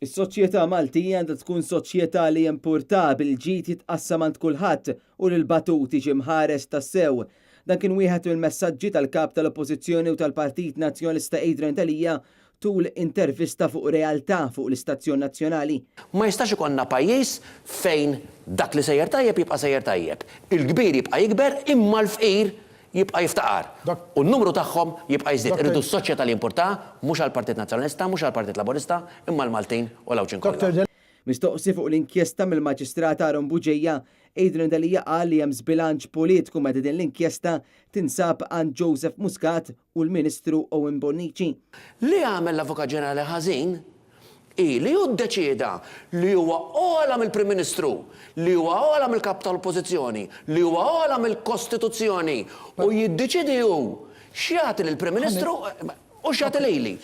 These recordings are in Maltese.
Is-soċjetà Maltija għandha tkun soċjetà li jimpurtha bil-ġid jitqassam għand kulħadd u li l-batut jiġi mħares tassew. Dan kien wieħed mill-messaġġi tal-Kap tal-Oppożizzjoni u tal-Partit Nazzjonalista Adrian Delia tul intervista fuq Realtà fuq l-istazzjon nazzjonali. Ma jistax ikollna pajjiż fejn dak li sejjer tajjeb jibqa' sejjer tajjeb, il-kbir jibqa' jikber imma l-fqir jibqa' jiftaqar u n-numru tagħhom jibqa' jiżdied. Irridu soċjetà li jimpurtaha mhux għall-Partit Nazzjonalista, mhux għall-Partit Laburista, imma għall-Maltin u l-Għawdxin kollha. Mistoqsi fuq l-inkjesta mill-Maġistrat Aaron Bugeja, Adrian Delia qal li hemm żbilanċ politiku meta din l-inkjesta tinsab għand Joseph Muscat u l-Ministru Owen Bonnici. Li għamel l-Avukat Ġenerali ħażin hi li hu ddeċieda li huwa ogħla mill-Prim Ministru, li huwa ogħla mill-Kap tal-Oppożizzjoni, li huwa ogħla mill-Kostituzzjoni u jiddeċiedi hu x'jagħti lill-Prim Ministru u x'jagħti lili.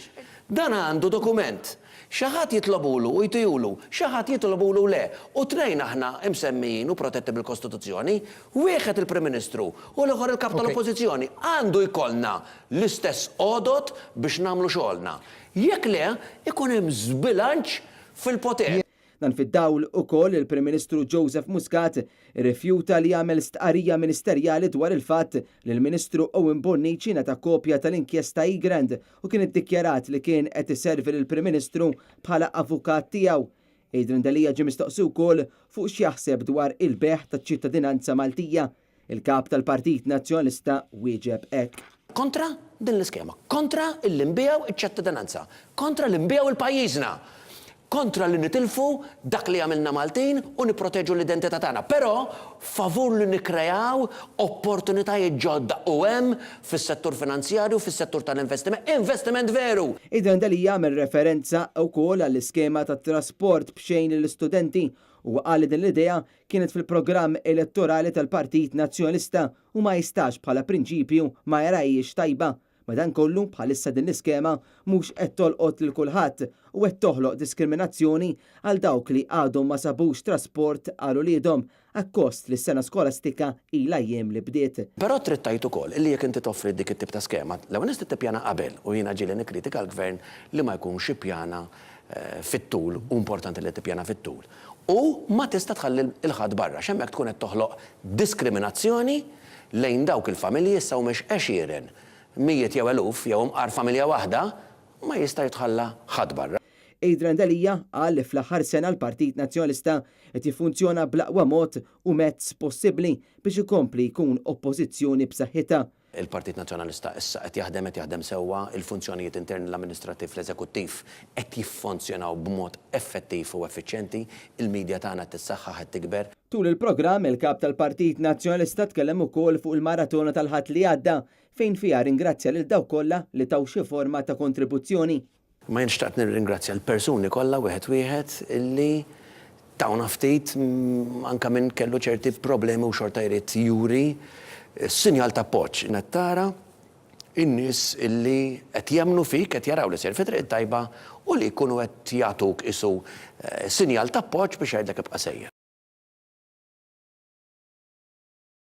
Dan għandu dokument. Xi ħadd jitlobulu u jtihulu, xi ħadd jitlobulu u le. U tnejn aħna msemmijin u protetti bil-Kostituzzjoni, wieħed il-Prim Ministru u l-ieħor il-Kap tal-Oppożizzjoni. Għandu jkollna l-istess għodod biex nagħmlu xogħolna. Jekk le, ikun hemm żbilanċ fil-poter. Dan fid-dawl ukoll li l-Prim Ministru Joseph Muscat irrifjuta li jagħmel stqarrija ministerjali dwar il-fatt li l-Ministru Owen Bonnici ngħata kopja tal-inkjesta Egrant u kien iddikjarat li kien qed iservi lill-Prim Ministru bħala avukat tiegħu. Adrian Delia ġie mistoqsi wkoll fuq x'jaħseb dwar il-bejgħ taċ-ċittadinanza Maltija. Il-Kap tal-Partit Nazzjonalista wieġeb hekk. Kontra din l-iskema, kontra illi nbigħu ċ-ċattadinanza, kontra li nbigħu 'l pajjiżna, kontra li nitilfu dak li jagħmilna Maltin u nipproteġu l-identità tagħna, però favur li nikkreaw opportunitajiet ġodda u hemm fis-settur finanzjarju, fis-settur tal-investiment, investiment veru! Adrian Delia għamel referenza wkoll għall-iskema tat-trasport b'xejn lill-istudenti. Huwa qal li din l-idea kienet fil-programm elettorali tal-Partit Nazzjonalista u ma jistax bħala prinċipju ma jarahiex tajba. Madankollu, bħalissa din l-iskema mhux qed tolqot lil kulħadd u qed toħloq diskriminazzjoni għal dawk li għadhom ma sabux trasport għal uliedhom, akkost li s-sena skolastika ilha jiem li bdiet. Però trid tgħid ukoll illi jekk inti toffri dik it-tip ta' skema, l-ewwel nett trid tippjana qabel u jiena ġieli nikkritika l-Gvern li ma jkunx ippjana fit-tul u importanti li tippjana fit-tul. U ma tista' tħalli 'l ħadd barra għax hemmhekk tkun qed toħloq diskriminazzjoni lejn dawk il-familji issa humiex għexieren, mijiet jew eluf jew imqar familja waħda, ma jista' jitħalla ħadd barra. Adrian Delia qal li fl-aħħar sena l-Partit Nazzjonalista qed jiffunzjona bl-aqwa mod u mezz possibbli biex ikompli jkun Oppożizzjoni b'saħħitha. Il-Partit Nazzjonalista issa qed jaħdem, qed jaħdem sewwa, il-funzjonijiet interni, l-amministrattiv, l-eżekuttiv qed jiffonzjonaw b'mod effettiv u effiċjenti, il-media tagħna qed tissaħħaħ, qed tikber. Tul il-programm, il-Kap tal-Partit Nazzjonalista tkellem ukoll fuq il-maratona tal-Ħadd li għadda, fejn fiha ringrazzja lil dawk kollha li taw xi forma ta' kontribuzzjoni. Imma jien xtaqt nirringrazzja l-persuni kollha wieħed wieħed illi tawna ftit anke min kellu ċerti problemi u xorta jrid juri sinjal ta' appoġġ. Qed tara n-nies illi qed jemmnu fik, qed jaraw li sejjer fit-triq it-tajba u li jkunu qed jagħtuk qisu sinjal ta' appoġġ biex jgħidlek ibqa' sejjer.